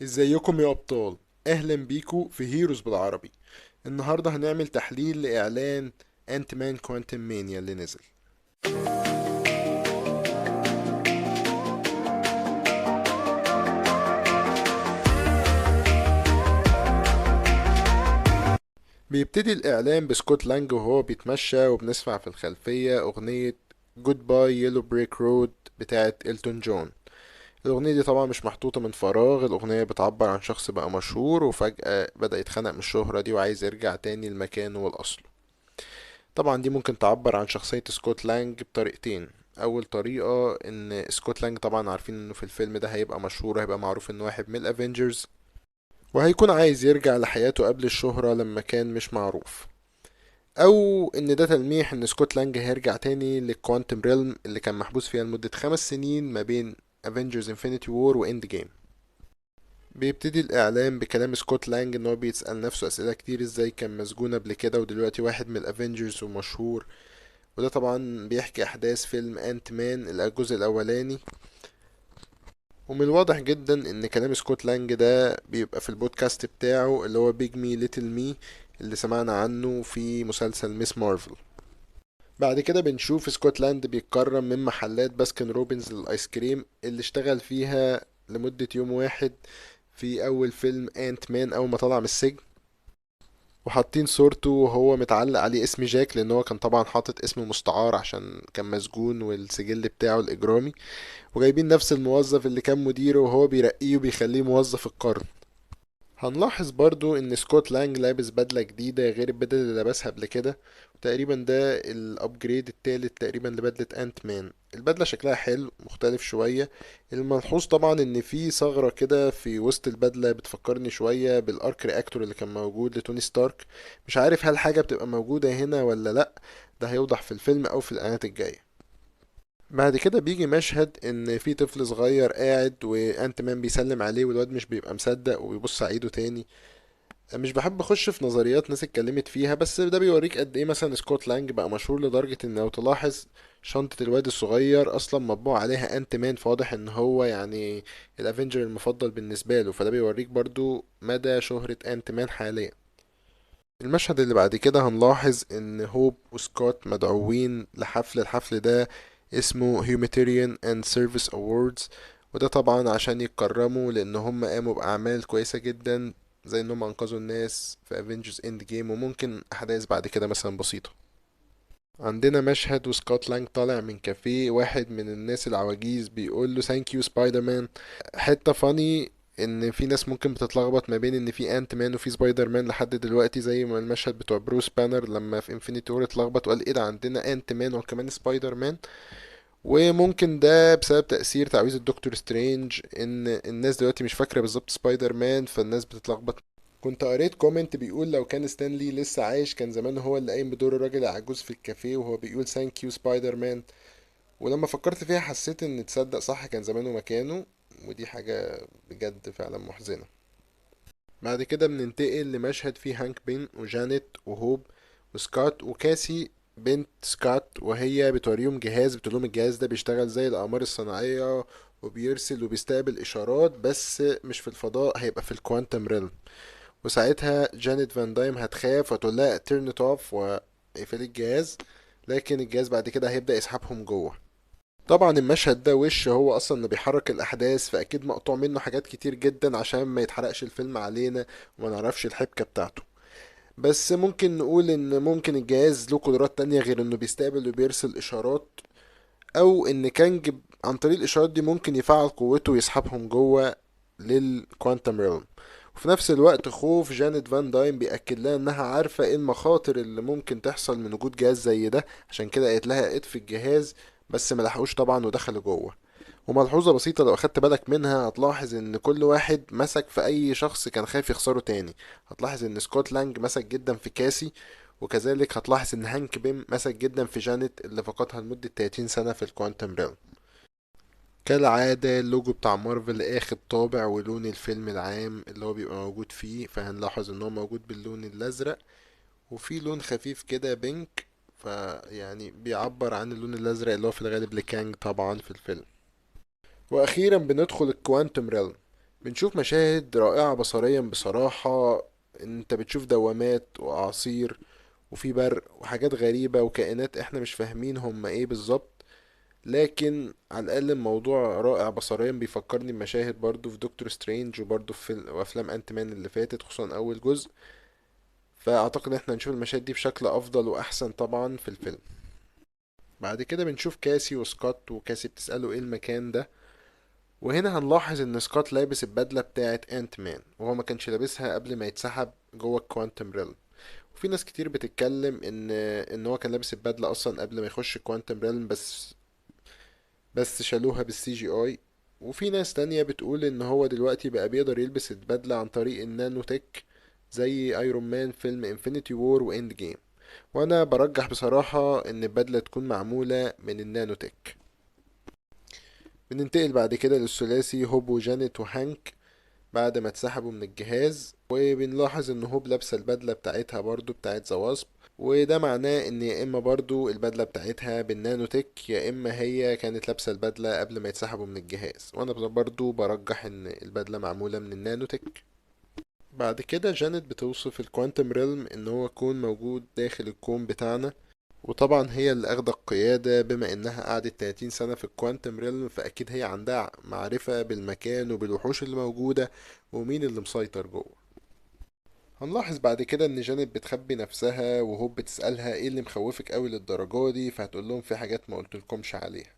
ازيكم يا ابطال؟ اهلا بيكو في هيروز بالعربي. النهارده هنعمل تحليل لاعلان انت مان كوانتم مانيا اللي نزل. بيبتدي الاعلان بسكوت لانج وهو بيتمشى، وبنسمع في الخلفية اغنية Goodbye Yellow Brick Road بتاعت إلتون جون. الأغنية دي طبعا مش محطوطة من فراغ، الأغنية بتعبر عن شخص بقى مشهور وفجأة بدأ يتخنق من الشهرة دي وعايز يرجع تاني لمكانه والأصل. طبعا دي ممكن تعبر عن شخصية سكوت لانج بطريقتين. أول طريقة إن سكوت لانج طبعا عارفين إنه في الفيلم ده هيبقى مشهور، هيبقى معروف إنه واحد من الأفينجرز، وهيكون عايز يرجع لحياته قبل الشهرة لما كان مش معروف. أو إن ده تلميح إن سكوت لانج هيرجع تاني لل quantum realm اللي كان محبوس فيها لمدة 5 سنين ما بين Avengers Infinity War و Endgame. بيبتدي الإعلان بكلام سكوت لانج إن هو بيسأل نفسه أسئلة كتير، إزاي كان مسجون قبل كده ودلوقتي واحد من الأفينجرز ومشهور. وده طبعا بيحكي أحداث فيلم أنت مان الجزء الأولاني. ومن الواضح جدا إن كلام سكوت لانج ده بيبقى في البودكاست بتاعه اللي هو Big Me Little Me اللي سمعنا عنه في مسلسل ميس مارفل. بعد كده بنشوف سكوت لانج بيتكرم من محلات باسكن روبنز للآيس كريم اللي اشتغل فيها لمدة يوم واحد في أول فيلم أنت مان أول ما طلع من السجن، وحاطين صورته وهو متعلق عليه اسم جاك لأن هو كان طبعا حاطط اسم مستعار عشان كان مسجون والسجل بتاعه الإجرامي، وجايبين نفس الموظف اللي كان مديره وهو بيرقيه وبيخليه موظف القرن. هنلاحظ برضو ان سكوت لانج لابس بدلة جديدة غير البدلة اللي لابسها قبل كده، وتقريبا ده ال upgrade التالت تقريبا لبدلة انت مان. البدلة شكلها حلو مختلف شوية. الملحوظ طبعا ان في ثغرة كده في وسط البدلة بتفكرني شوية بال arc reactor اللي كان موجود لتوني ستارك. مش عارف هل حاجة بتبقى موجودة هنا ولا لا، ده هيوضح في الفيلم او في الاعلانات الجاية. بعد كده بيجي مشهد ان في طفل صغير قاعد وانت مان بيسلم عليه، والواد مش بيبقى مصدق وبيبص على ايده تاني. مش بحب اخش في نظريات ناس اتكلمت فيها، بس ده بيوريك قد ايه مثلا سكوت لانج بقى مشهور لدرجة ان لو تلاحظ شنطة الواد الصغير اصلا مطبوع عليها انت مان، فواضح ان هو الافنجر المفضل بالنسبة له، فده بيوريك برضو مدى شهرة انت مان حاليا. المشهد اللي بعد كده هنلاحظ ان هوب وسكوت مدعوين لحفل، الحفل ده اسمه Humanitarian and Service Awards، وده طبعا عشان يتكرموا لان هم قاموا باعمال كويسة جدا زي ان هم انقذوا الناس في Avengers Endgame، وممكن احداث بعد كده مثلا بسيطة. عندنا مشهد وسكوت لانج طالع من كافيه، واحد من الناس العواجيز بيقول له thank you سبايدر مان. حتة funny ان في ناس ممكن بتتلخبط ما بين ان في انت مان وفي سبايدر مان لحد دلوقتي، زي ما المشهد بتوع بروس بانر لما في انفينيتي وور اتلخبط وقال ايه ده عندنا انت مان وكمان سبايدر مان. وممكن ده بسبب تأثير تعويذة الدكتور سترينج ان الناس دلوقتي مش فاكرة بالظبط سبايدر مان، فالناس بتتلخبط. كنت قريت comment بيقول لو كان ستانلي لسه عايش كان زمان هو اللي قايم بدور الراجل العجوز في الكافيه وهو بيقول thank you سبايدر مان، ولما فكرت فيها حسيت ان تصدق صح كان زمانه مكانه، ودي حاجة بجد فعلا محزنة. بعد كده بننتقل لمشهد فيه هانك بين وجانيت وهوب وسكات وكاسي بنت سكات، وهي بتوريهم جهاز، بتقول لهم الجهاز ده بيشتغل زي الأقمار الصناعية وبيرسل وبيستقبل إشارات، بس مش في الفضاء، هيبقى في ال quantum realm. وساعتها جانيت فان دايم هتخاف وتقول لها turn it off واقفلي الجهاز، لكن الجهاز بعد كده هيبدأ يسحبهم جوه. طبعا المشهد ده وش هو اصلا اللي بيحرك الاحداث، فاكيد مقطوع منه حاجات كتير جدا عشان ما يتحرقش الفيلم علينا وما نعرفش الحبكة بتاعته. بس ممكن نقول ان ممكن الجهاز له قدرات تانية غير انه بيستقبل وبيرسل اشارات، او ان كانج عن طريق الاشارات دي ممكن يفعل قوته ويسحبهم جوه لل quantum realm. وفي نفس الوقت خوف جانيت فان دايم بيأكد لها انها عارفة ايه المخاطر اللي ممكن تحصل من وجود جهاز زي ده، عشان كده قالت لها اطفي الجهاز، بس ما لحقوش طبعا ودخلوا جوه. وملحوظة بسيطة لو اخدت بالك منها هتلاحظ ان كل واحد مسك في اي شخص كان خايف يخسره تاني. هتلاحظ ان سكوت لانج مسك جدا في كاسي، وكذلك هتلاحظ ان هانك بيم مسك جدا في جانيت اللي فقدها لمدة 30 سنة في ال quantum realm. كالعادة اللوجو بتاع مارفل اخد طابع ولون الفيلم العام اللي هو بيبقى موجود فيه، فهنلاحظ ان هو موجود باللون الازرق وفي لون خفيف كده pink، فيعني بيعبر عن اللون الازرق اللي هو في الغالب لكانج طبعا في الفيلم. واخيرا بندخل ال quantum realm. بنشوف مشاهد رائعة بصريا بصراحة، انت بتشوف دوامات واعاصير وفي برق وحاجات غريبة وكائنات احنا مش فاهمين هم ايه بالظبط، لكن على الاقل الموضوع رائع بصريا. بيفكرني بمشاهد برضو في دكتور سترينج وبرضو في افلام انت مان اللي فاتت، خصوصا اول جزء. فاعتقد ان احنا هنشوف المشاهد دي بشكل افضل واحسن طبعا في الفيلم. بعد كده بنشوف كاسي وسكوت، وكاسي بتسأله ايه المكان ده، وهنا هنلاحظ ان سكوت لابس البدلة بتاعة انت مان وهو ما كانش لابسها قبل ما يتسحب جوه ال quantum realm. وفي ناس كتير بتتكلم ان هو كان لابس البدلة اصلا قبل ما يخش ال quantum realm، بس شالوها بالسي جي اي. وفي ناس تانية بتقول ان هو دلوقتي بقى بيقدر يلبس البدلة عن طريق النانو تك زي ايرون مان فيلم انفينيتي وور واند جيم، وانا برجح بصراحة ان البدلة تكون معمولة من النانو تك. بننتقل بعد كده للثلاثي هوب وجانيت وهانك بعد ما اتسحبوا من الجهاز، وبنلاحظ ان هوب لابسة البدلة بتاعتها برضو بتاعت The Wasp، وده معناه ان يا اما برضو البدلة بتاعتها بالنانو تك يا اما هي كانت لابسة البدلة قبل ما يتسحبوا من الجهاز، وانا برضو برجح ان البدلة معمولة من النانو تك. بعد كده جانيت بتوصف ال quantum realm ان هو كون موجود داخل الكون بتاعنا، وطبعا هي اللي اخدة القيادة بما انها قعدت 30 سنة في ال quantum realm، فاكيد هي عندها معرفة بالمكان وبالوحوش اللي موجودة ومين اللي مسيطر جوه. هنلاحظ بعد كده ان جانيت بتخبي نفسها، وهوب بتسألها ايه اللي مخوفك قوي للدرجة دي، فهتقول لهم في حاجات ما قلتلكمش عليها،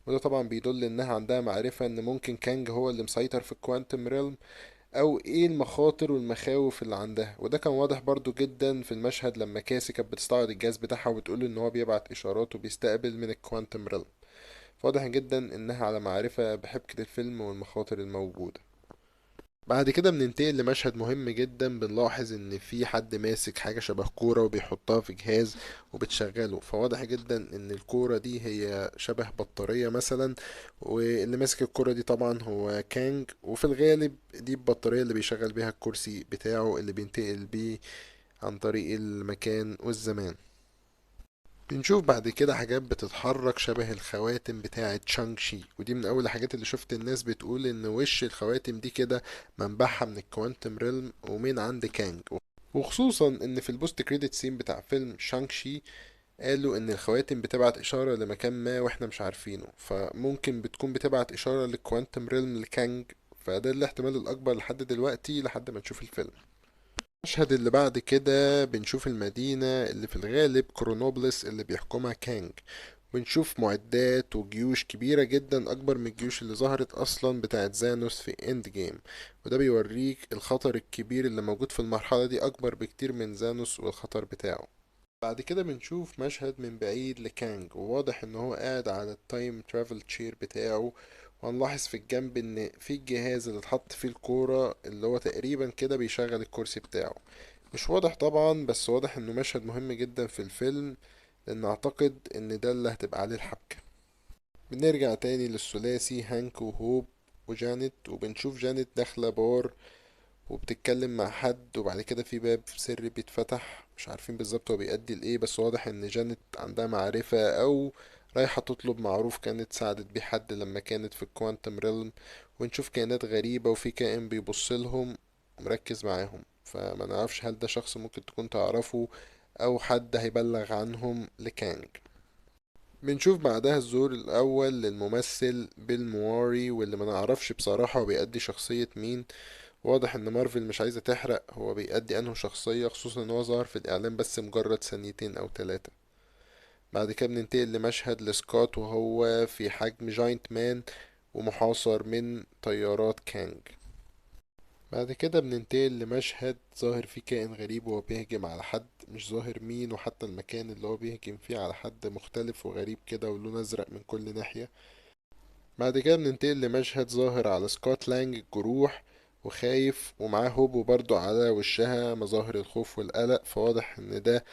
وده طبعا بيدل انها عندها معرفة ان ممكن كانج هو اللي مسيطر في ال quantum realm، او ايه المخاطر والمخاوف اللي عندها. وده كان واضح برضو جدا في المشهد لما كاسي كانت بتستعرض الجهاز بتاعها وبتقول ان هو بيبعت اشارات وبيستقبل من ال quantum realm، فواضح جدا انها على معرفة بحبكة الفيلم والمخاطر الموجودة. بعد كده بننتقل لمشهد مهم جدا، بنلاحظ ان في حد ماسك حاجة شبه كورة وبيحطها في جهاز وبتشغله، فواضح جدا ان الكورة دي هي شبه بطارية مثلا، واللي ماسك الكورة دي طبعا هو كانج، وفي الغالب دي البطارية اللي بيشغل بيها الكرسي بتاعه اللي بينتقل بيه عن طريق المكان والزمان. بنشوف بعد كده حاجات بتتحرك شبه الخواتم بتاعة شانغ شي، ودي من أول الحاجات اللي شفت الناس بتقول إن وش الخواتم دي كده منبعها من ال quantum realm ومن عند كانج، وخصوصا إن في ال post credit scene بتاع فيلم شانغ شي قالوا إن الخواتم بتبعت إشارة لمكان ما وإحنا مش عارفينه، فممكن بتكون بتبعت إشارة لل quantum realm لكانج، فده الاحتمال الأكبر لحد دلوقتي لحد ما نشوف الفيلم. المشهد اللي بعد كده بنشوف المدينة اللي في الغالب كرونوبلس اللي بيحكمها كانج، بنشوف معدات وجيوش كبيرة جدا أكبر من الجيوش اللي ظهرت أصلا بتاعت زانوس في إند جيم، وده بيوريك الخطر الكبير اللي موجود في المرحلة دي أكبر بكتير من زانوس والخطر بتاعه. بعد كده بنشوف مشهد من بعيد لكانج، وواضح إن هو قاعد على ال time travel chair بتاعه، وهنلاحظ في الجنب إن في الجهاز اللي اتحط فيه الكورة اللي هو تقريبا كده بيشغل الكرسي بتاعه. مش واضح طبعا، بس واضح إنه مشهد مهم جدا في الفيلم، لأن أعتقد إن ده اللي هتبقى عليه الحبكة. بنرجع تاني للثلاثي هانك وهوب وجانيت، وبنشوف جانيت داخلة بار وبتتكلم مع حد، وبعد كده في باب سري بيتفتح مش عارفين بالظبط هو بيأدي لإيه، بس واضح إن جانيت عندها معرفة أو رايحة تطلب معروف كانت ساعدت بيه حد لما كانت في ال quantum realm. ونشوف كائنات غريبة وفي كائن بيبص لهم ومركز معاهم، فما نعرفش هل ده شخص ممكن تكون تعرفه أو حد هيبلغ عنهم لكانج. بنشوف بعدها الظهور الأول للممثل بيل مواري، واللي ما نعرفش بصراحة هو بيأدي شخصية مين. واضح إن مارفل مش عايزة تحرق هو بيأدي أنه شخصية، خصوصا إن هو ظهر في الإعلان بس مجرد ثانيتين أو تلاتة. بعد كده بننتقل لمشهد لسكوت وهو في حجم جاينت مان ومحاصر من طيارات كانج. بعد كده بننتقل لمشهد ظاهر فيه كائن غريب وهو بيهجم على حد مش ظاهر مين، وحتى المكان اللي هو بيهجم فيه على حد مختلف وغريب كده ولون أزرق من كل ناحية. بعد كده بننتقل لمشهد ظاهر على سكوت لانج الجروح وخايف، ومعاه هوب وبرضه على وشها مظاهر الخوف والقلق، فواضح ان ده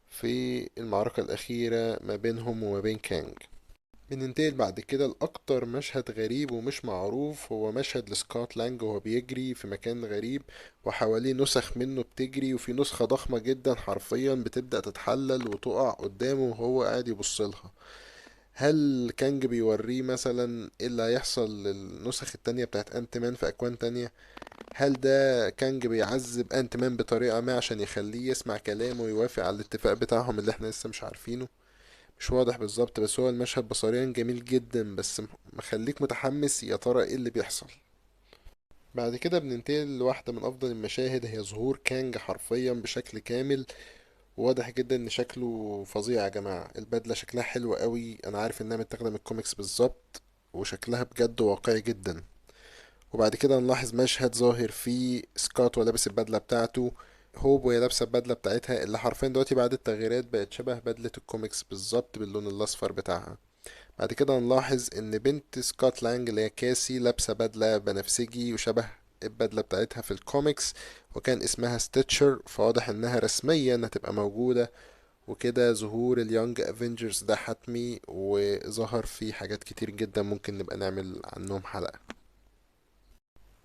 في المعركة الأخيرة ما بينهم وما بين كانج. بننتقل بعد كده لأكتر مشهد غريب ومش معروف، هو مشهد لسكوت لانج وهو بيجري في مكان غريب وحواليه نسخ منه بتجري، وفي نسخة ضخمة جدا حرفيا بتبدأ تتحلل وتقع قدامه وهو قاعد يبص لها. هل كانج بيوريه مثلا ايه اللي هيحصل للنسخ التانية بتاعت انت مان في اكوان تانية؟ هل ده كانج بيعذب انت مان بطريقة ما عشان يخليه يسمع كلامه ويوافق على الاتفاق بتاعهم اللي احنا لسه مش عارفينه؟ مش واضح بالظبط، بس هو المشهد بصريا جميل جدا، بس مخليك متحمس يا ترى ايه اللي بيحصل. بعد كده بننتقل لواحدة من أفضل المشاهد، هي ظهور كانج حرفيا بشكل كامل. واضح جدا ان شكله فظيع يا جماعة، البدلة شكلها حلو قوي، انا عارف انها متاخدة من الكوميكس بالظبط، وشكلها بجد واقعي جدا. وبعد كده نلاحظ مشهد ظاهر فيه سكوت ولابس البدلة بتاعته، هوب وهي لابسة البدلة بتاعتها اللي حرفيا دلوقتي بعد التغييرات بقت شبه بدلة الكوميكس بالظبط باللون الأصفر بتاعها. بعد كده نلاحظ ان بنت سكوت لانج اللي هي كاسي لابسة بدلة بنفسجي وشبه البدلة بتاعتها في الكوميكس، وكان اسمها ستيتشر، فواضح انها رسميا هتبقى موجودة. وكده ظهور ال Young Avengers ده حتمي، وظهر فيه حاجات كتير جدا ممكن نبقى نعمل عنهم حلقة.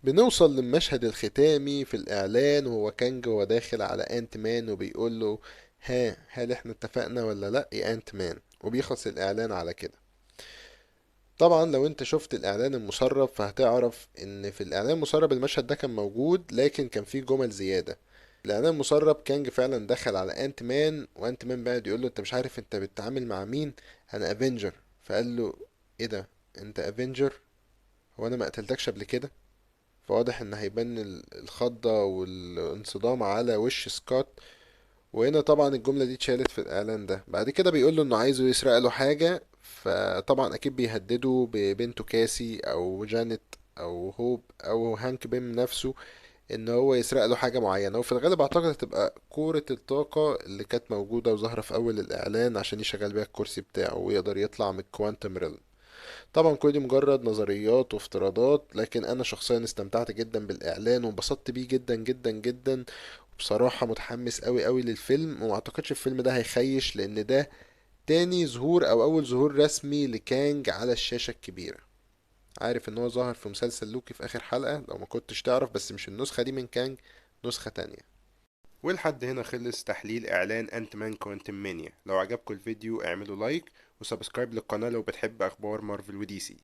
بنوصل للمشهد الختامي في الإعلان، وهو كانج وهو داخل على أنت مان وبيقول له ها، هل احنا اتفقنا ولا لا يا أنت مان؟ وبيخلص الإعلان على كده. طبعا لو انت شفت الإعلان المسرب فهتعرف ان في الإعلان المسرب المشهد ده كان موجود، لكن كان فيه جمل زيادة. الإعلان المسرب كانج فعلا دخل على أنت مان، وأنت مان بقى يقول له انت مش عارف انت بتتعامل مع مين، انا Avenger. فقال له ايه ده، انت Avenger؟ هو انا ما قتلتكش قبل كده؟ فواضح ان هيبان الخضة والانصدام على وش سكوت. وهنا طبعا الجملة دي اتشالت في الإعلان ده. بعد كده بيقول له انه عايزه يسرق له حاجة، فطبعا اكيد بيهدده ببنته كاسي او جانيت او هوب او هانك بيم نفسه ان هو يسرق له حاجة معينة، وفي الغالب اعتقد هتبقى كورة الطاقة اللي كانت موجودة وظاهرة في اول الاعلان عشان يشغل بيها الكرسي بتاعه ويقدر يطلع من ال quantum realm. طبعا كل دي مجرد نظريات وافتراضات، لكن انا شخصيا استمتعت جدا بالاعلان وانبسطت بيه جدا جدا جدا، وبصراحة متحمس قوي قوي للفيلم، وما اعتقدش الفيلم ده هيخيش لان ده تاني ظهور او اول ظهور رسمي لكانج على الشاشة الكبيرة. عارف ان هو ظهر في مسلسل لوكي في اخر حلقة لو ما كنتش تعرف، بس مش النسخة دي من كانج، نسخة تانية. ولحد هنا خلص تحليل اعلان انت مان كوانتم مانيا. لو عجبكم الفيديو اعملوا like و subscribe للقناة لو بتحب اخبار مارفل ودي سي.